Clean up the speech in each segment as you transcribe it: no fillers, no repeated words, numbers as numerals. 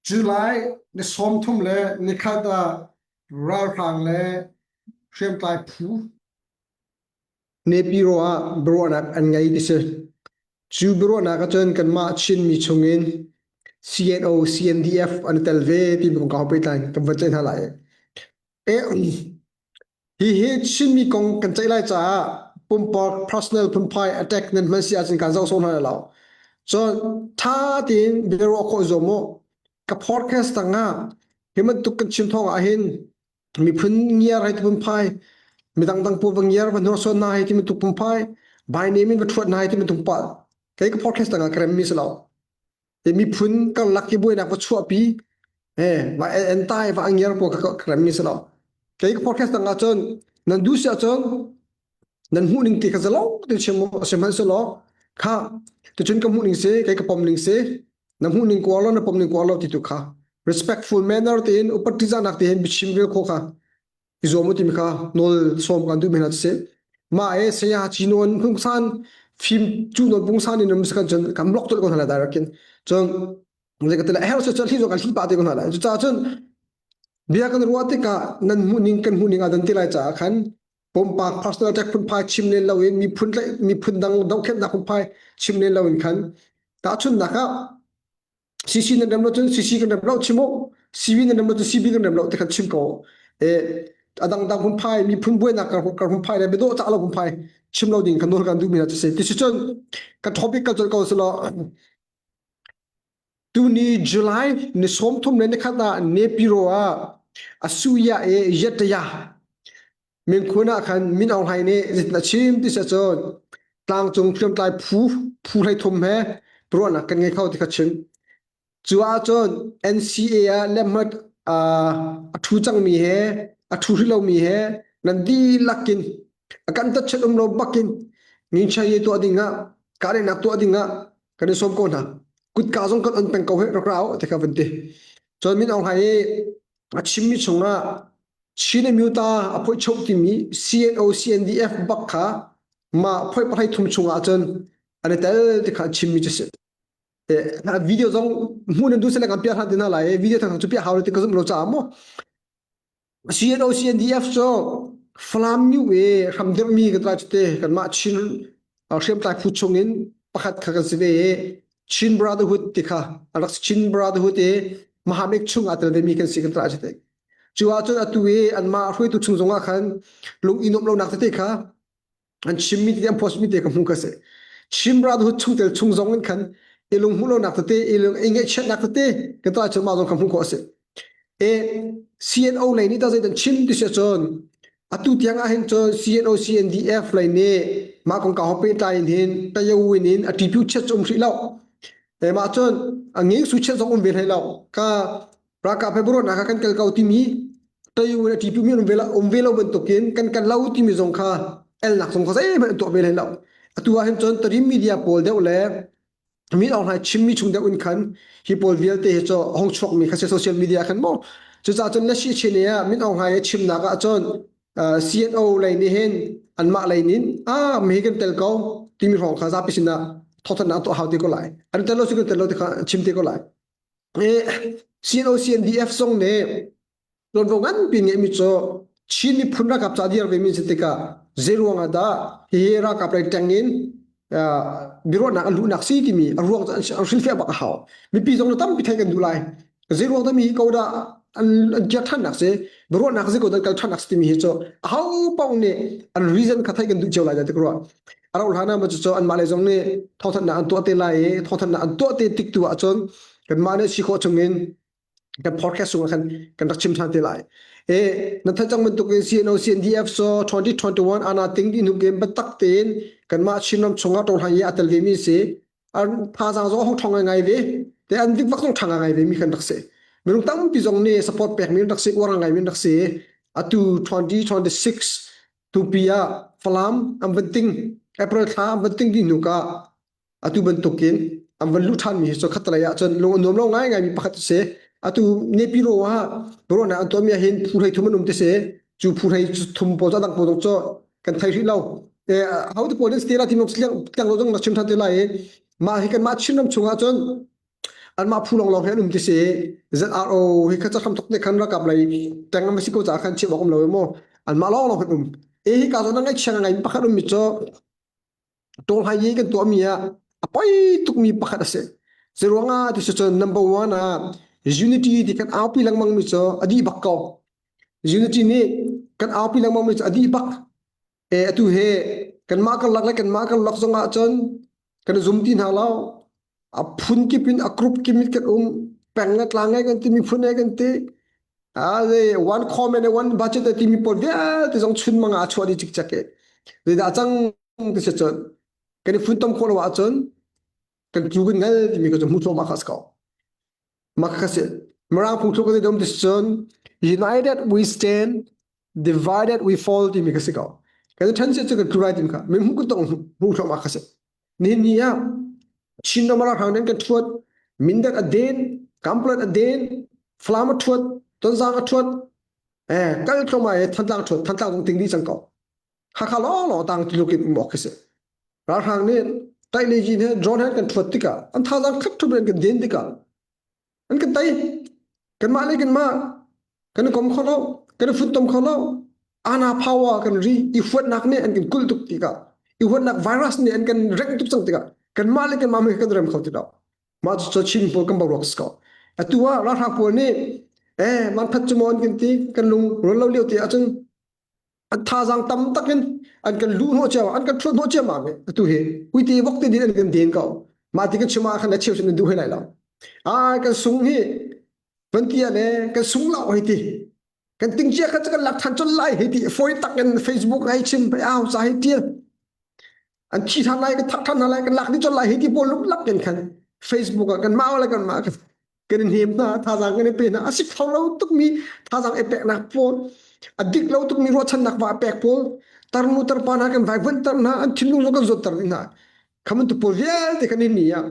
July ni 30 le nikhat ah ralhrang le hriamtlai phu Nepiro ah biaruahnak an ngei ti si. Cu biaruahnak ahcun kanmah Chinmi chungin CNO, CNDF an i tel ve timi kongkau pehtlai kan van ceih hna lai. Hihi Chinmi kong kan ceih lai caah pumpak personal phunphai attack nan hman si ahcun kan zoh sawh hna lai lo. Cun ṭha tein biaruah khawh zuam u. Ka podcast tangah hi bantuk kan chim thawng ahhin miphun ngiar hei ti phunphai, midang dang pawl va ngiar va hnorsuan hna hei ti bantuk phunphai, by name in va ṭhuat hna hei ti bantuk pa kei ka podcast tangah ka remmi si lo. Miphun karlak hi buainak va chuahpi va entai va angiar pawl kha ka remmi si lo. Kei ka podcast tangah cun nan duh si ahcun nan hmuh ning ti kha zalong te chim mu sihmanhsehlaw kha tucun ka hmuh ning si kei ka pom ning si na hmuh ning kuar lo na pom ning kuar lo ti tu kha respectful manner tein upat ṭihzahnak tein biachim rel khawh kha i zuam u timi kha nawl sawm kan duh men hna siseh mah e saya chi nawn pungsan fim cu nawn pungsan in um kan cun kan block tul ko hna lai direct in cun zei ka tila her se cun thli kan thli pa te ko hna lai cucaah cun bia kan ruah tikah nan hmuh ning kan hmuh ning adan ti lai caah khan pumpak personal attack phunphai chim len loin miphun miphun dang dohkhenhnak phunphai chim len loin khan tahchunhnak ah CC nan rem lo cun CC kan rem lo chim u CB nan rem lo cun CB kan rem lo ti khan chim ko e adang dang phunphai miphun buainak kar kar phunphai le biadawh cah lo phunphai chim lo ding kan nawl kan duh mi hna cu si ti si cun ka topic ka col ko silo tuni July ni 30 le ni khat ah Nepiro ah asuya e yataya Minkhun ah khan Min Aung Hlaing nih zeitin a chim ti si cun tlangcung hriamtlai phu phu 33 he ruahnak kan ngei kho ti kha chim. Cu ahcun NCA ah lehhmat a ṭhu cangmi he a ṭhu hrih lomi he nan dihlak in a kan tatchet um lo bakin nginchai tuah ding ah kahdaihnak tuah ding ah kan i sawm ko hna. Kutka zong kan on peng ko he rak ra u ti kha van ti. Cun Min Aung Hlaing i a chimmi chungah Chin Amyota a phoihchoh timi CNO CNDF bak kha mah phoih pahlei thum chungah cun an i tel ti kha chimmi cu si. Video zong hmuh nan duh sile kan piah hlan ti hna lai video thang cu piah hau ti ka zumh lo caah mu. CNO CNDF cu Falam New e hramdirhmi kan tlai cu te kanmah Chin hriamtlai phu chungin pakhat kha kan si ve i Chin Brotherhood ti kha a rak Chin Brotherhood i Mahamek chung aa tel vemi kan si kan tlai cu te. Cu ahcun atu i anmah hruaitu chung zongah khan lung i nuamh lonak tete kha an chimmi tete an postmi te ka hmu ka si. Chin Brotherhood chungtel chung zong in khan i lung hmuh lonak tete i lung i ngaihchiatnak tete ka tuah ahcun mah zong ka hmuh khawh a si. E CNO lei nih tah zeidah chim ti si ahcun atu tiang ah hin cun CNO CNDF lei nih mah kongkau he pehtlai in hin tayawin in a ṭipiu chiat cu um hrih lo. E mah cun a ngeng su chiat zong um ve hlei lo. Ka ralkap he buruahnak ah kan kal ko timi tayawin a ṭipiu mi um ve lo um ve lo bantukin kan kal lo timi zong kha elnak zong kha zeihmanh an tuah ve hlei lo. Atu ah hin cun Tarim media pawl deuh le Min Aung Hlaing chimmi chung deuh in khan hi pawl vialte hi cu hong chuakmi kha si social media khan maw cucaah cun na si chin ah Min Aung Hlaing chimnak ah cun CNO lei nih hin anmah lei nin ah mi kan tel ko timi hrawng kha zapi sinah thawthannak tuah hau te ko lai an tel lo si kan tel lo ti kha chim te ko lai CNO CNDF zong nih Tuanvo nganpi ngeihmi cu Chin miphun ralkap ca dir vemi si tikah zeiruang ah dah hihi ralkap lei ṭeng in biaruahnak an luhnak si timi a ruang cu an hrilhfiah bak a hau. Mipi zong na tampi theih kan duh lai. Zeiruang dah mi hi ko dah an an kiar ṭhannak si, biaruahnak si ko dah an kal ṭhannak si timi hi cu aho paoh nih an reason kha theih kan duh cio lai dah ti ka ruah. A rauh hlan ah maw cucu anmah lei zong nih thawngthanhnak an tuah te lai i thawngthanhnak an tuah te tik tu ahcun kanmah nih si khawh chungin kan podcast chungah khan kan rak chim ṭhan te lai. E na theih cang bantukin CNO CNDF so 2021 ana ting di hnu game biatak tein kanmah Chinram chungah tohlan i a tel ve mi si an thazaang zong hong ṭhong ngai ve te an vikvak zong ṭhang ngai ve mi kan rak si minung tampi zong nih support pek mi rak si uar ngai mi rak si atu 2026 tupi ah Falam an van ting April thla an van ting di hnu ka Atu bantukin an van luh ṭhanmi hi cu khattelei ah cun lung a nuam lo ngaingaimi pakhat a si. Atu Nepiro ah ruahnak an tuahmi ah hin phu 33 an um ti si. Cu phu 33 pawl cu a dang pawl zong cu kan thei rih lo. Eh, ho te pawl in stela ti tliang lo zong na chim ṭhan te lai i mah hi kanmah Chinram chungah cun. Anmah phu lawnglawng hi an um ti si. ZRO hi kha cahram tuk te khan ralkap lei teng am si ko caah khan chim awk um lo mu. Anmah lawnglawng kan um. E hi ka zawn ngaihchia ngai pakhat um mi cu Tawl hai i kan tuahmi ah a poi tukmi pakhat a si. Zeiruangah ti si cun number one ah unity ti kan aupi lengmang mi cu a dih bak ko. Unity nih kan aupi lengmang mi cu a dih bak. E atu he kanmah karlak le kanmah karlak zong ah cun kan zum ti hna lo. A phun kip in a group kip in kan um. Peng le tlang e kan ti miphun e kan ti. A one comment and one budget a timi pawl vialte zong chun mang ah a chuah dih cikcek i zeidah cang ti si cun kan i funtom khawh lo ahcun kan tlu kan ngal timi ka cu hmu thluahmah kha a si ko. Mah kha si. Mirang phungthluk kan i dom ti si cun united we stand divided we fall timi kha si ko. Kan i ṭhen si cu kan tlu lai timi kha min hmu kan tong hmu thluahmah kha si. Nihin ni ah Chin ram ralhrang nih an kan ṭhuat, Mindat a den, Kamplet a den, Falam a ṭhuat, Tonzang a ṭhuat, eh, kal thluahmah i Thantlang ṭhuat, Thantlang zong ting dih cang ko. Hakha lawnglawng tang tiluk in um awk khi si. Ralhrang nih taih le yin he drone he an kan ṭhuat tikah an thazaang khat ṭhup in an kan den tikah an kan tei. Kanmah le kanmah kan i kom kho lo, kan i funtom kho lo. Ana power kan ri i huatnak nih an kan kulh tuk tikah i huatnak virus nih an kan rengh tuk cang tikah kanmah le kanmah mei kan rem kho ti lo. Mah cu Chin pawl kan boruak si ko. Atu ah ralhrang pawl nih eh man phat cu maw an kan ti kan lung rual lo lio ti ahcun an thazaang tam takin an kan luh hnawh cio an kan ṭhuat hnawh ciammam i atu hi uite vok te din an kan den ko mah ti kan chim ah khan a cheu sin an duh he lai lo ai kan sung hi van ti ah le kan sung lo hei ti kan ting cia kha kan lak than chon lai hei ti foi tak in Facebook ai chim pe au sa hei tial an thi than lai kan thak than lai kan lak ni chon lai hei ti pawl luk lak in khan Facebook ah kan mau le kan ma kan in hnem hna thazaang kan i pe hna a si kho lo tukmi thazaang i peknak pawl a dik lo tukmi ruahchannak va a pek pawl tarnu tarpa hna kan vaivuanhter hna an thinlung zong kan zawtter dih hna khaman tu pawl vialte kan in ni ah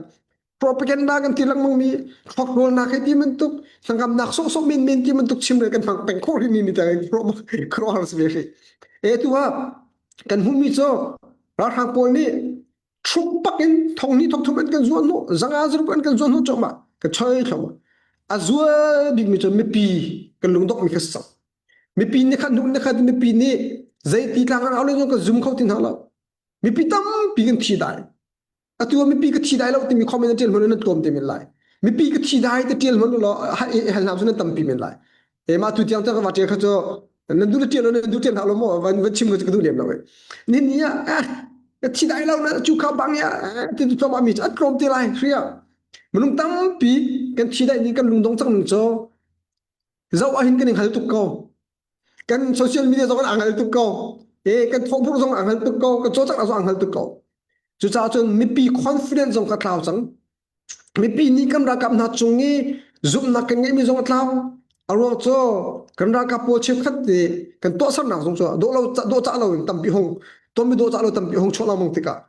propaganda kan ti lengmang mi thawkrawlnak he ti bantuk hnangamnak sawhsawh menmen ti bantuk chim re kan hmang peng khawh rih ni ni ta khuaruahhar si ve hrih e tu ah kan hmuhmi cu ralhrang pawl nih Thruk bak in thong hnih thong thum an kan zuan hnawh zanga zaruk an kan zuan hnawh cuahmah ka choi thluahmah a zual bikmi cu mipi kan lungdongh mi kha si cang mipi nih khan hnu nih khan mipi nih zeiti tlang an au le kan zum kho ti hna lo mipi tampi kan thi dai atu ah mipi ka thi dai lo timi comment an ṭial hmanh nan tlawm te men lai mipi ka thi dai te ṭial hmanh law hal hna cu nan tampi men lai e mah tu tiang ka va ṭial kha cu nan duh ṭial lo nan duh ṭial hna lo maw van van chim ka duh lem lo ni ni ah ka thi dai lo na cu kha bang ya ti tu tlawm mi at tlawm te lai hria minung tampi kan thi dai ni kan lungdong cang ning cho zau ahin kan hal tuk ko kan social media zong an hal tuk ko e kan thawhphur zong an hal tuk ko kan cawlcangh zong an hal tuk ko cucaah cun mipi confidence zong ka tlau cang Mipi nih kan ralkap hna cung i zumhnak kan ngeihmi zong a tlau. A ruang cu kan ralkap pawl cheukhat nih kan tuahsernak zong cu dawh lo dawhcah lo in tampi hung tuanmi dawhcah lo tampi hung chuah lengmang tikah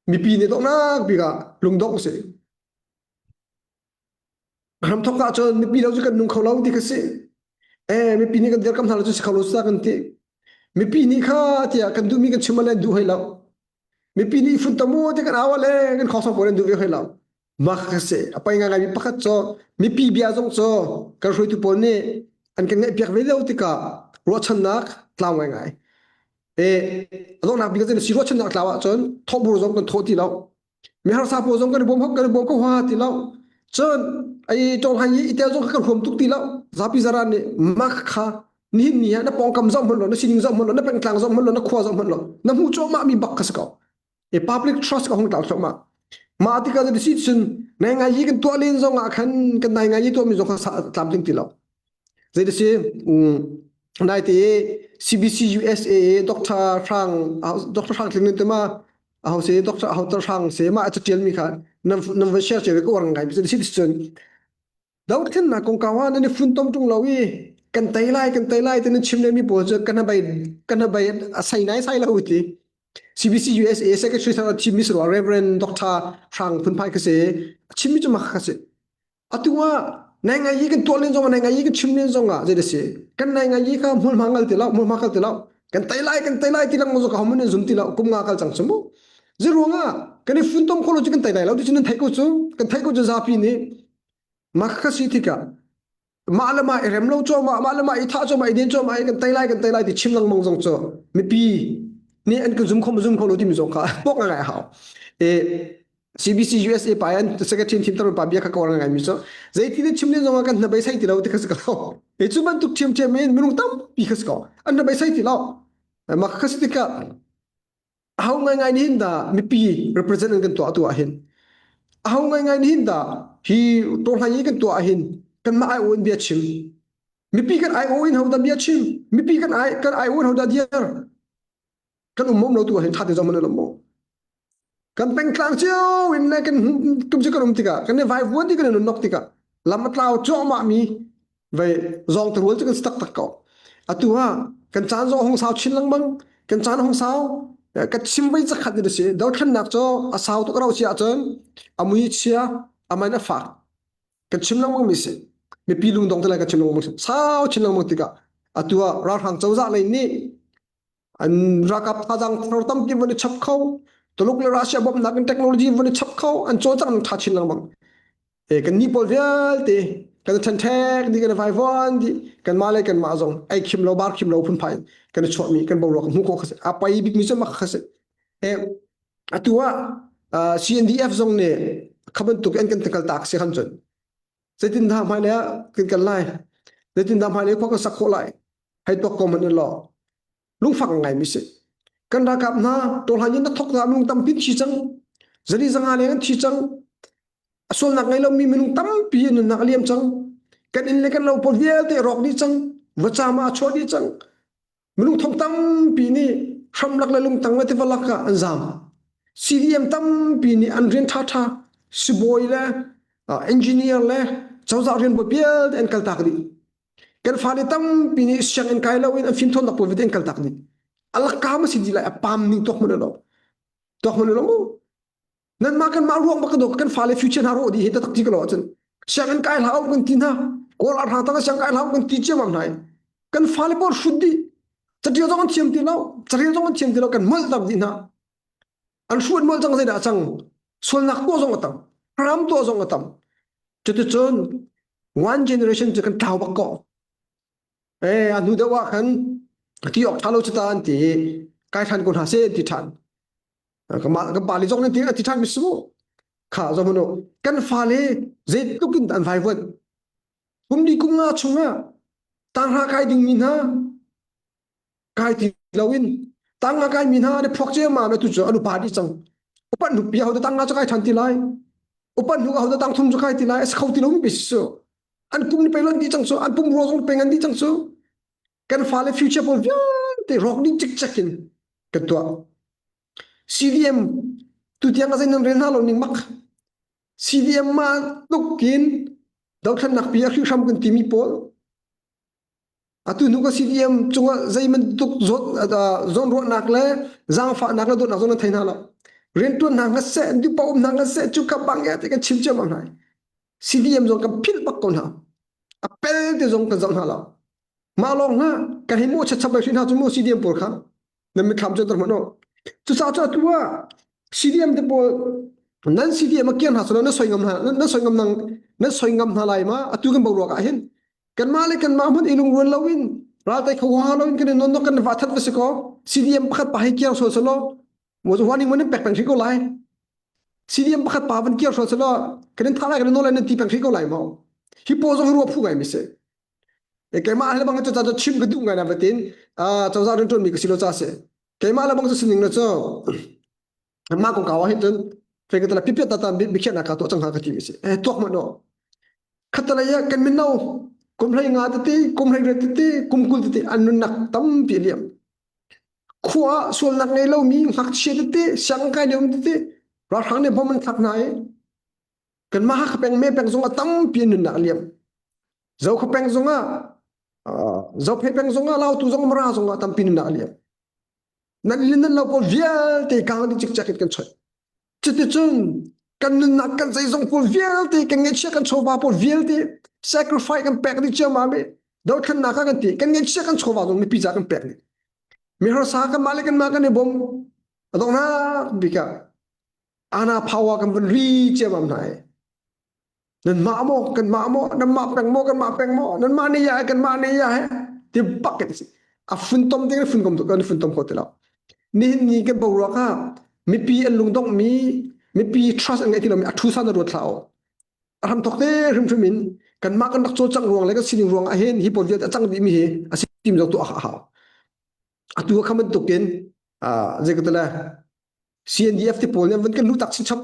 mipi nih donghnak bik ah lungdongh a si. Hramthawk ahcun mipi lo cu kan nung kho lo ti kha si. Eh mipi nih kan dirkamh hna lo cu si kho lo sa kan ti. Mipi nih kha tiah kan duhmi kan chim le duh hoi lo. Mipi nih funtom u ti kan au le kan khawsang pawl an duh ve hoi lo. Mah kha si. A poi ngaingai mi pakhat cu mipi bia zong cu kan hruaitu pawl nih an kan ngaihpiak ve lo tikah ruahchannak tlau ngaingai. E a donghnak bik ah si ruahchannak tlau ahcun thawhbur zong kan thawh ti lo. Mi harsa pawl zong kan i bawm kan i bawm ko hua ti lo. Cun ai tawng hai i tel zong kan huam tuk ti lo. Zapi zaran nih mah kha nihin ni ah na pawngkam zoh hmanh lo na sining zoh hmanh lo na pengtlang zoh hmanh lo na khua zoh hmanh lo na hmuh cuahmah mi bak kha si ko e public trust ka hung tlau thluahmah mah tikah cu si cun nai ngai yi kan tuah len zong ah khan kan nai ngai yi tuah mi zong kha tlamtling ti lo zei ti si nai te CBC USA Dr. Hrang Dr. Hrang Tling te ma aho se Dr. Aho Tar Hrang se ma a tial mi kha nan nan va share che ko orang ngai si cun Dothlennak kongkau ah nan i funtom ṭung lo i kan tei lai kan tei lai ti nan chim mi pawl cu kan hnabei kan hnabei a sei nai sai lo ti. CBC USA Secretary thar a thimmi si rua Reverend Dr. Hrang Phunphai ka si. A chimmi cu mak ka si. Atu ah nai ngai yi kan tuah len zong ah nai ngai yi kan chim len zong ah zei da si. Kan nai ngai yi kha hmulhma ngal ti lo hmulhma kal ti lo. Kan tei lai kan tei lai ti lengmang zong ka homun in zum ti lo kum nga kal cang cu mu. Zei ruangah kan i funtom kho lo cu kan tei lai lo ti cu nan theih ko cu kan theih ko cu zapi nih. Mah kha si tikah mah le mah i rem lo cuahmah, mah le mah i thah cuahmah, i den cuahmah i kan tei lai, kan tei lai ti chim lengmang zong cu mipi nih an kan zum kho zum kho lo timi zong kha pok ngai a hau. E, CBC USA pa an secretary thim tar pa bia kha ka ngai mi cu zeiti ne chim len zong ah kan hna beisai ti lo ti kha si ko. E cu bantuk ṭhiamṭhiam in minung tampi kha si ko. An hna beisai ti lo. Mah kha si tikah aho ngaingai nih hin dah mipi represent an kan tuah tu ah hin aho ngaingai nih hin dah hi tawhlai i kan tuah ah hin kanmah ai in bia chim mipi kan ai in ho dah bia chim mipi kan ai kan ai in ho dah diar kan um mom lo tu ah hin tha te zong man lo mo kan pengtlang cio in le kan tum ci kan um tikah kan i vaivuan ti kan i nunok tikah lam a tlau cuahmah mi vei zawng te rual cu kan si taktak ko atu ah kan caan zong hung sau chin lengmang kan caan hung sau ka chim vei zakhat ni si dothlennak cu a sau tuk ro si ahcun a mui chia a man a fak kan chim lengmang mi si mipi lungdong te lai kan chim lengmang sau chin lengmang tikah atu ah ralhrang cozah lei nih an ralkap thazaang thar tampi van i chap kho Tuluk le Russia bawmhnak in technology van i chap kho an cawlcangh ning ṭha chin lengmang e kan nih pawl vialte kan ṭhenṭhek dih kan vaivuan dih kanmah le kanmah zong ei khim lo bar khim lo phunphai kan i chuahmi kan boruak hmuh khawh kha si a pei bikmi cu mak kha si e atu ah CNDF zong nih kha bantuk an kan kal tak si khan cun zeitin dah hmailei ah kan kal lai zeitin dah hmailei khua kan sak khawh lai hei tuak ko hmanh law lungfak ngai mi si kan ralkap hna tawhlan in na thok na minung tampi thi cang zali zanga leng an thi cang a sualnak ngei lomi minung tampi an nunnak a liam cang kan inn le kan lo pawl vialte rawk dih cang vacam ah a chuah dih cang Minung thong tampi nih hramlak le lungtang le tiva lak ah an zaam. CDM tampi nih an rian ṭhaṭha sibawi le engineer le cozah rian bawi vialte an kaltak dih. Kan fale tampi nih sianginn kai loin an fimthawnnak pawl vialte an kaltak dih. A lakka ma si dih lai a pam ning tuak hmanh lo. Tuak hmanh lo mu. Nanmah kanmah ruang bak ka kan fale future hna rawh dih hi taktak ti ka lo ahcun sianginn kai hlah kan ti hna kawl ar hna tang siang kai hlah kan ti ciammam hna kan fale pawl hrut dih catial zong an thiam ti lo carel zong an thiam ti lo kan molh ter dih hna an hruat molh cang zeidah a cang sualnak tuah zong a tam ram tuah zong a tam cuticun one generation cu kan tlau bak ko eh a hnu deuh ah khan ti awk ṭha lo cu ta an ti kai ṭhan ko hna seh ti ṭhan kan pale zong nan ti a ti ṭhan mi su kha zong hmanu kan fale zeitluk in an vaivuan kum li kum nga chungah tanghra kai ding mi hna kai ti loin tanga kai mi hna ne phok che ma na tu chu anu pa di cang upat nu pi ho tanga chu kai than ti lai upat nu ho tang thum chu kai ti lai as kho ti lo mi bi su an kum ni pe lon di cang su an pum ro zong pe ngan di cang su kan fale future pawl vialte rawk ding cikcek in kan tuah CDM tutiang a zei nan rel hna lo ning mak CDM ma tuk in dothlennak pi a hrihhram kan timi pawl atu hnu ka CDM cungah zei bantuk zawn ruahnak le zaangfahnak le dawtnak zong nan thei hna lo riantuan hna nga seh dupa um hna nga seh cu ka bang ya ti kan chim ciammam hna CDM zong kan philh bak ko hna a pel te zong kan zoh hna lo mah lawng hna kan hei mu chachap hri hna cu mu CDM pawl kha nan mitthlam cu tar hmanh u cucaah cu atu ah CDM te pawl nan CDM a kiar hna selaw na soi ngam hna na soi ngam nang na soi ngam hna lai ma atu kan boruak ah hin kanmah le kanmah hmanh i lungrual loin raltai kho ha loin kan i non kan va that va si ko CDM pakhat pa hei kiar sual selaw mo chu warning man pek peng hri ko lai CDM pakhat pa van kiar sual selaw kan in tha lai kan in nawl lai nan ti peng hri ko lai mo hi po zong ruwa phu ngai mi si keimah le bang cu ca chim ka duh ngai na vatin cozah rian mi ka si lo ca si keimah le bang cu sining na cu mah kong kau ah hin cun fei ka tala pipiat ta ta bikhiah ka tuah cang ha ka ti mi si eh tuak ma no khatalai ya kan mino kum hlei nga tete kum hlei riat tete kum kul tete an nunnak tampi liam khua sualnak ngei lomi ngakchia tete siang kai lio tete ralhrang nih bom an thlak hna i kanmah Hakha peng me peng zong a tampi nunnak a liam Zokha peng zongah Zophei peng zongah Lautu zong Mara zongah tampi nunnak a liam nan lin nan lo pawl vialte kang ding cikcek in kan choih cuticun kan nunnak kan zeizong pawl vialte kan ngeihchiah kan chawva pawl vialte sacrifice kan pek dih ciammam i dothlennak ah kan ti kan ngeihchiah kan chawva zong mipi ca kan pek dih mi harsa kan mah le kan mah kan i bawm a donghnak bik ah ana power kan van ri ciammam hna i. Nan mah maw kan mah maw nan mah peng maw kan mah peng maw nan mah nih ya kan mah nih ya he ti bak in si. A funtom ding funtom kan funtom kho ti lo. Nihin ni kan boruak ah mipi an lungdongh mi mipi trust an ngeih ti lomi a thu san a ruat hlah a hram thok te hrimhrim in kanmah kan rak cawlcangh ruang le kan sining ruang ah hin hi pawl vialte a cang dih mi hi a si tim zong tu a hau. Atu kha bantukin zei ka tile CNDF ti pawl nih van kan lu tak chinchap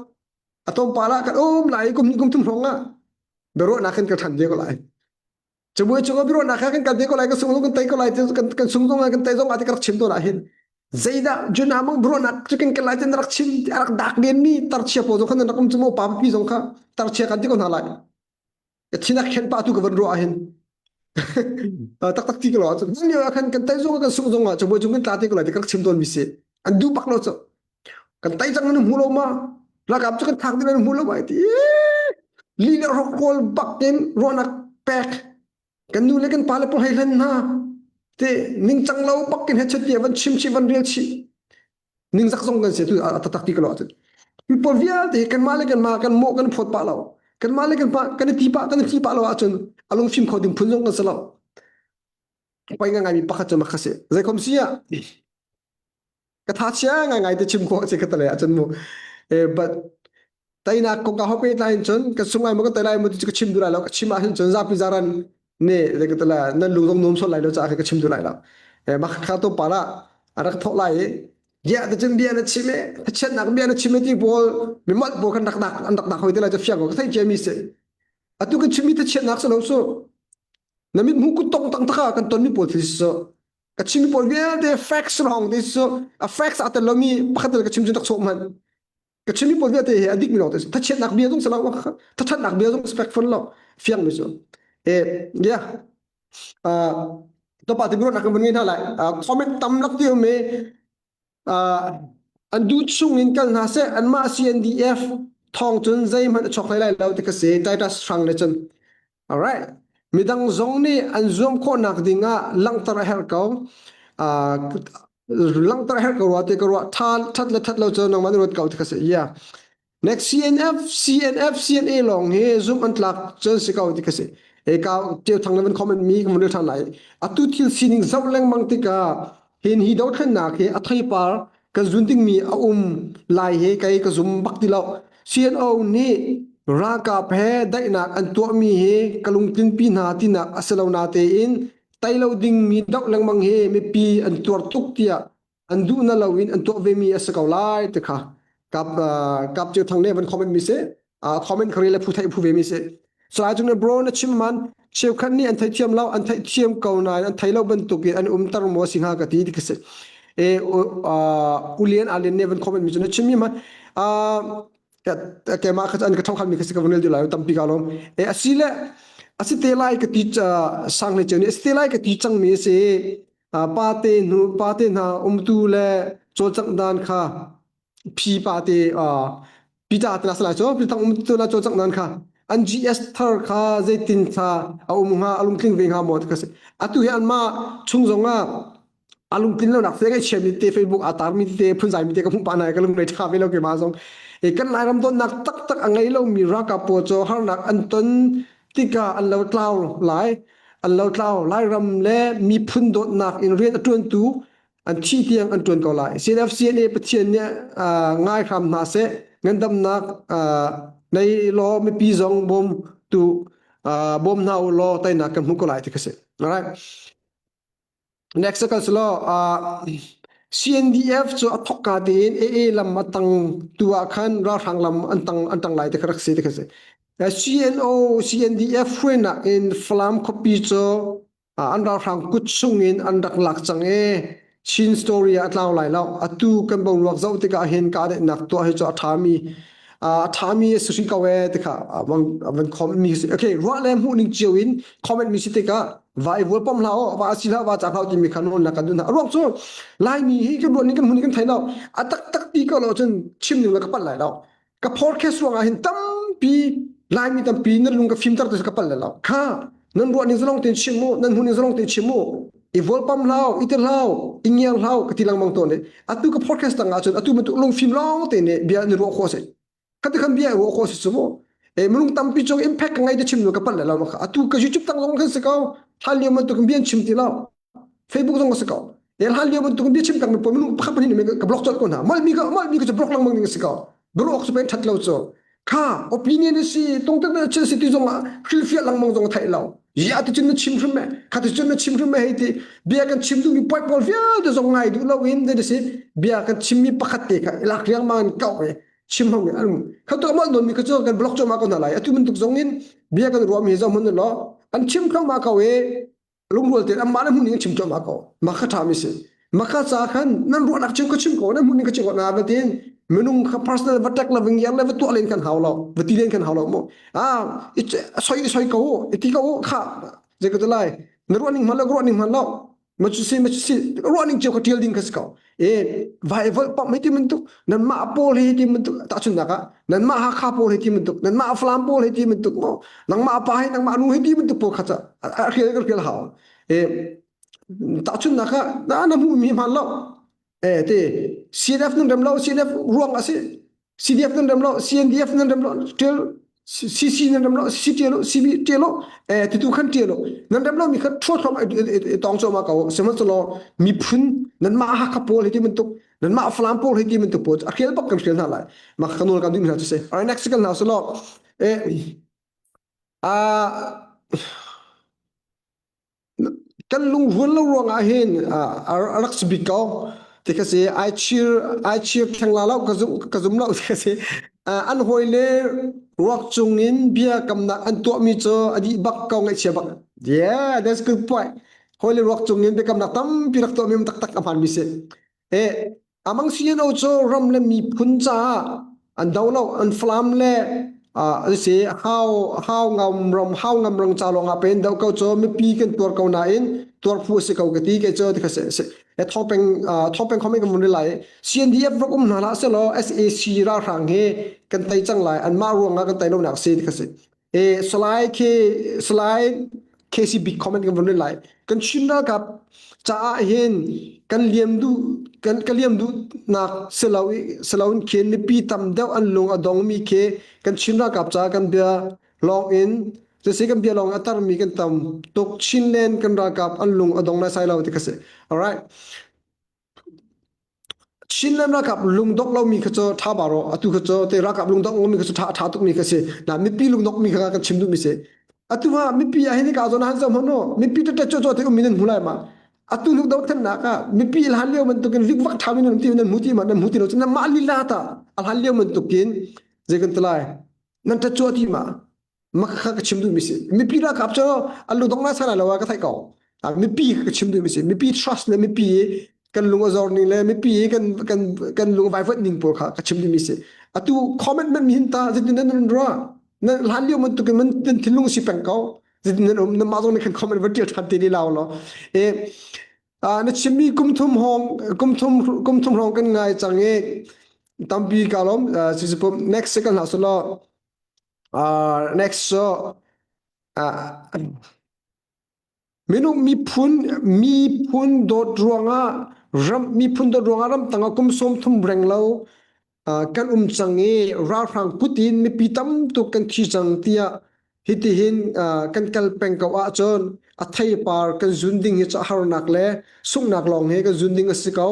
a tlawmpal ah kan um lai kum kum thum hrawng ah biaruahnak kan kal than ve ko lai cabuai cung ah biaruahnak kan kal ve ko lai kan sung kan tei ko lai kan kan sung zong kan tei zong ah ti ka rak chim tawn ah hin zeidah juna mang biaruahnak cu kan kal lai ti na rak chim ti a rak dak len mi tarchia pawl zong khan nan rak um cu mo pa pi zong kha tarchia kan ti ko hna lai ka thin a khen pah tu ka van ruah ah hin taktak ti ka lo ahcun lio ah khan kan tai zong kan sung zong ah cabuai cung kan tla te ko lai ti ka rak chim tawn mi si an duh bak lo cu kan tai cang nan hmu lo ma ralkap cu kan thak ding nan hmu lo ma ti li le rokawl bak in ruahnak pek kan nu le kan pa le pawl hei hlen hna te ningcang lo bak in he chet van chim chih van rel chih ningzak zong kan si tu a taktak ti ka lo ahcun mi pawl vialte hi kanmah le kanmah kan mawh kan phawt pah lo kanmah le kanmah kan i ti pah kan i thi pah lo ahcun a lungfim kho ding phun zong kan si lo poi ngai mi pakhat cu mak si zeikhom si ah ka tha chia ngai ngai te chim khawh si ka tale ahcun mu eh but teinak kong ka hope tlai in cun ka sung lai maw ka tei lai maw ti cu ka chim duh lai lo ka chim ahhin cun zapi zaran ne le ka tala nan lung zong nuam sual lai lo caah ka chim duh lai lo eh mah kha to pa la a rak thawh lai i bia te cun bia na chim e thachiatnak bia na chim e ti pawl mi mat pawl kan rak dak an rak dak hoi te lai cu fiang ko ka thei cia mi si atu kan chimmi thachiatnak si lo su na mit hmu kut tong tang taka kan ton mi pawl thil si su ka chimmi pawl vialte facts lawng te su a facts a tel lomi pakhat ka chim cun tak chawh hmanh ka chimmi pawl vialte hi a dikmi lawng te thachiatnak bia zong si lo thathatnak bia zong spek fon lo fiang mi cu e yeah topa ti nak kan ngei hna lai comment tam lak ti um i an du chung in kal hna seh anmah CNDF thong cun zeihmanh a chok hlei lai lo ti ka si Titus hrang le cun alright midang zong nih an zuam khawhnak ding ah langhter a herh ko langhter herh ko rua te ka ruah tha that le that lo cu nangmah na ruat ko ti ka si yeah next CNF CNF CNA lawng hi zum an tlak cun si ko ti ka si e ka teu thang le van comment mi ka mun than lai atu thil sining zoh lengmang tikah hin hi dothlennak hi a theipar kan zun dingmi a um lai he kei ka zum bak ti lo CNO nih ralkap he daihnak an tuahmi hi ka lungtlinpi hna tinak a si lo na tein tai lo dingmi doh lengmang hi mipi an tuar tuk tiah an duh na loin an tuah vemi a si ko lai ti kha kap kap chiu thang ne van comment mi si comment khari le phu thai phu ve mi si salai cung ne bro na chim man cheukhat nih an theithiam lo an theithiam ko nain an thei lo bantuk in an umter maw si hnga ka ti ti ka si e ulian alien ne van comment mi cu na chim mi man keimah kha an ka thokhan mi kha si ka vun lai tampi ka lawm e asi le asi te lai ka ti sang le cheu ni asi te lai ka ti cang mi si pa te hnu pa te hna umtu le cawlcangh dan kha phi pa te pita te la salai cho pitang umtu la cawlcangh dan kha an GS thar kha zeitin kha a um hnga a lungtling ve hnga maw ti ka si atu hi anmah chung zong ah a lungtlin lonak te ngaihchia mi te Facebook aa tarmi te phunzai mi te ka hmuh pah na ka lung rei ṭha ve lo keimah zong e kan Lairam dawtnak taktak a ngei lomi ralkap pawl cu harnak an ton tikah an lo tlau lai an lo tlau Lairam le miphun dawtnak in rian a ṭuantu an thi tiang an ṭuan ko lai CNF CNA Pathian nih ngai hram hna seh ngandamnak nei law mipi zong bawm tu bawm hna u law teinak kan hmu ko lai ti ka si alright Next kan si law CNDF cu a thokka tein AA lam a tang tu ah khan ralhrang lam an tang an tang lai te kha rak si te kha si. CNO CNDF hruainak in Falam khuapi cu an ralhrang kut chung in an rak lak cang i Chin story ah a tlau lai lo. Atu kan boruak zoh tikah hin kahdaihnak tuah hi cu a ṭhami a ṭhami a si hri ko ee ti kha van comment mi si. Okay, ruah le hmuh ning cio in comment mi si tikah va i vual pom hlah aw va si hlah va cak hlah timi kha nawl na kan dun hna. A ruang cu Laimi hi kan ruah ning kan hmuh ning kan thei lo. A taktak ti ko lo cun chim ning le ka palh lai lo. Ka podcast ruangah hin tampi Laimi tampi nan lung ka fimter tu ka palh lai lo. Kha nan ruah ning zalong tein chim mu, nan hmuh ning zalong tein chim mu. I volpam hlau, i ti hlau, i ngiar hlau ka ti lengmang tawn i atu ka podcast tang ahcun atu bantuk lungfim lawng te nih bia ni ruah khawh si. Khati khan bia ruah khawh si cu mu. E minung tampi cung impact ka ngei te chim nu ka palh le lo atu ka YouTube tang zong kan si ko hlan lio bantuk in bia chim ti lo Facebook zong ka si ko e hlan lio bantuk in bia chim peng mi pawl minung pakhat pahnih ka block colh ko hna mal mi ka mal mi ka block lengmang ding si ko block cu pen that lo cu kha opinion si tungtan na chin si ti zong ah hrilhfiah lengmang zong theih lo ya ti cun na chim hrim me kha ti cun na chim hrim me hei ti bia kan chim duhmi point pawl vialte zong ngai duh lo in zei si bia kan chimmi pakhat te kha ilak riangmang in kau e chim hong an kha to mal non mi kha chu kan block choma ko hna lai atu bantuk zong in bia kan ruah mi zong mun lo an chim thluahmah ko e lungrual tein amah le hmun in chim thluahmah ko ma kha ṭha mi si ma kha ca khan nan ruahnak chim ka chim ko nan hmun in ka chim ko na va tin minung kha personal va tek la ving yang le va tuah len kan hau lo va ti len kan hau lo mu ah soi soi ko ti ko kha zei ko lai na ruah ning hman lo ruah ning hman lo ma cu si ma cu si ruah ning cio ka tial ding ka si ko e vai vol pam hei ti bantuk nan mah pawl hi ti bantuk tahchunnak ah nan mah Hakha pawl hi ti bantuk nan mah Falam pawl hi ti bantuk mo nangmah pa hi nangmah nu hi ti bantuk pawl kha ca a hrial ka hrial hau e tahchunnak ah na na hmu mi hman lo e te CNF nan rem lo CNF ruang a si CDF nan rem lo CNDF nan rem lo ṭial CC nan rem lo CC ṭial lo CB ṭial lo eh titu khan ṭial lo nan rem lo mi kha ṭhuat thluam i tong cawma ko sihmanhsehlaw miphun nan mah Hakha pawl hi ti bantuk nan mah Falam pawl hi ti bantuk pawl a hrial bak kan hrial hna lai mah ka nawl kan duh mi hna cu si alright next kan hna selaw eh ah Kan lungrual lo ruangah hin a rak si bik ko ti kha si. Ai chir ai chir theng la lo ka zum ka zum lo ti kha si. An hawile ruak cungin bia kamnak an tuahmi cu a dih bak ko ngaihchia bak. Yeah, that's good point. Hawile ruak cungin biakamnak tampi rak tuahmi taktak a hmaanmi si. E, Amang CNO cu ram le miphun caah an do lo, an Falam le uh, si hau hau ngam ram hau ngam rang ca lawng ah pen do ko cu mipi kan tuar ko nain tuar phu si ko ka ti ke cu ti kha se se e thopeng thopeng khom kan mun lai CNDF rak um hna la se lo SAC ralhrang he kan tai cang lai an mah ruang ah kan tai lo nak si ti kha si E Salai K Salai KCB comment kan vun lai. Kan Chin ralkap caah hin kan liam duh kan ka liam duh nak silo silo in khin mipi tam deuh an lung a dong mi khi kan Chin ralkap caah kan bia lawng in cusi kan bia lawng a tar mi kan tam tuk Chinland kan ralkap an lung a dong lai sai lo ti ka si. Alright. Chinland ralkap lungdongh lomi kha cu ṭha ba rawh atu kha cu te ralkap lungdongh lomi kha cu ṭha ṭha tukmi kha si na mipi lungdongh mi kha kan chim duhmi si atu ah mipi ah hin ka zawn han zo hmanh mipi tete cu te ummi nan hmu lai ma atu hluk dothlennak ah mipi hlan lio bantukin vikvak ṭha mi nan ti nan hmu ti ma nan hmu ti lo cu nan mah lila ta a hlan lio bantukin zei kan ti lai nan ṭat cu ti ma Makha ka chim duhmi si. Mipi ralkap cu an lungdong na sana lo ah ka theih ko. Mipi ka chim duhmi si. Mipi trust le mipi kan lung a zor ning le mipi kan kan kan lung vaivuat ning pawl kha ka chim duhmi si. Atu comment man mi hin ta zeitin nan nan ruah nan hlan lio bantuk in nan thinlung si peng ko. Zeitin nan um nan mah zong nih khan comment va tial than te li lao lo. E na chimmi kum thum hong kum thum kum thum hrawng kan ngai cang i tampi ka lawm next second hna selaw Next cu minung miphun miphun dawt ruangah ram miphun dawt ruangah ramtang ah kum 30 reng lo kan um cang i ralhrang kut in mipi tam tuk kan thi cang tiah hitihin kan kal peng ko ahcun a theipar kan zun ding hi cu harnak le sunghnak lawng hi kan zun ding a si ko.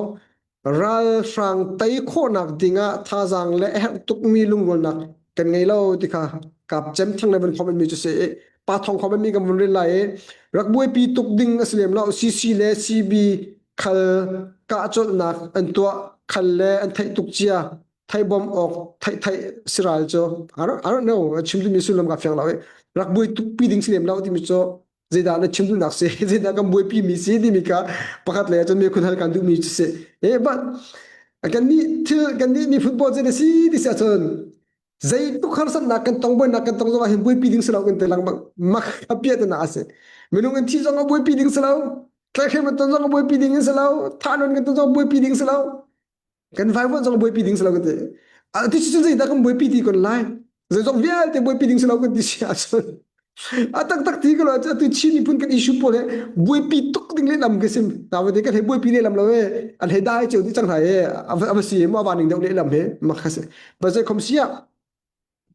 Ralhrang tei khawhnak dingah thazaang le a herh tukmi lungrualnak kan ngei lo ti kha kap cem thang le vun khom mi cu si i pa thong khom mi kan vun rel lai i rak buaipi tuk ding a si lem lo CC le CB khal kah colhnak an tuah khal le an theih tuk cia thei bom awk theih theih siral cu I don't, I don't know chim duhmi sullam ka fiang lo i rak buai tuk pi ding si lem lo timi cu zeidah na chim duhnak si zeidah kan buaipi mi si timi kha pakhat le cun mi khun hal kan duhmi cu si eh but kan nih thil kan nih mi football cu na si ti si ahcun zei tuk harsatnak kan tong buainak kan tong zong ah hin buaipi ding si lo kan ti lengmang mak a piah na a si minung in thi zong a buaipi ding si lo tlaihhrem kan ton zong a buaipi ding si lo thahnawn kan ton zong a buaipi ding si lo kan vaivuan zong buaipi ding si lo kan ti a ti cu zeidah kan buaipi ti kon lai zeizong vialte buaipi ding si lo kan ti si ahcun a taktak ti ko lo atu Chin miphun kan issue pawl he buaipi tuk ding lehlam ka sim naute kan he buaipi lehlam lo e an he dai cheu ti cang hna e a va si mu a va ning deuh lehlam he mak ka si ba zei khom sia.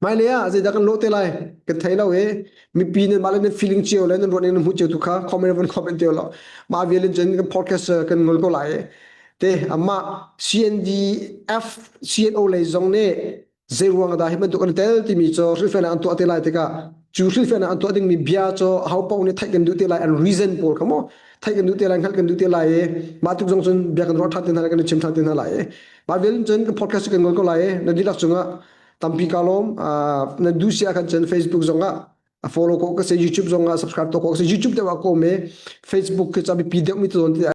Hmailei ah zeidah kan lawh te lai kan thei lo i mipi nan mah le nan feeling cio le nan ruah ning nan hmuh cio tu kha comment von comment cio law mah vial in cun kan podcast kan ngol ko lai te amah CNDF CNO lei zong nih zei ruang dah hi bantuk an tel timi cu hrilhfiahnak an tuah te lai tikah cu hrilhfiahnak an tuah dingmi bia cu ho paoh nih theih kan duh te lai an reason pawl kha maw theih kan duh te lai hngalh kan duh te lai i mah tuk zong cun bia kan ruah ṭhan te hna lai kan i chim ṭhan te hna lai i mah vial in cun kan podcast kan ngol ko lai i na dihlak cungah tampi ka lawm na duh si ahkhan cun Facebook zong ah a follow ko ka si YouTube zong ah subscribe to ko ka si YouTube deuh ah ko me Facebook ke ca biapi deuh mi tu zawn ti.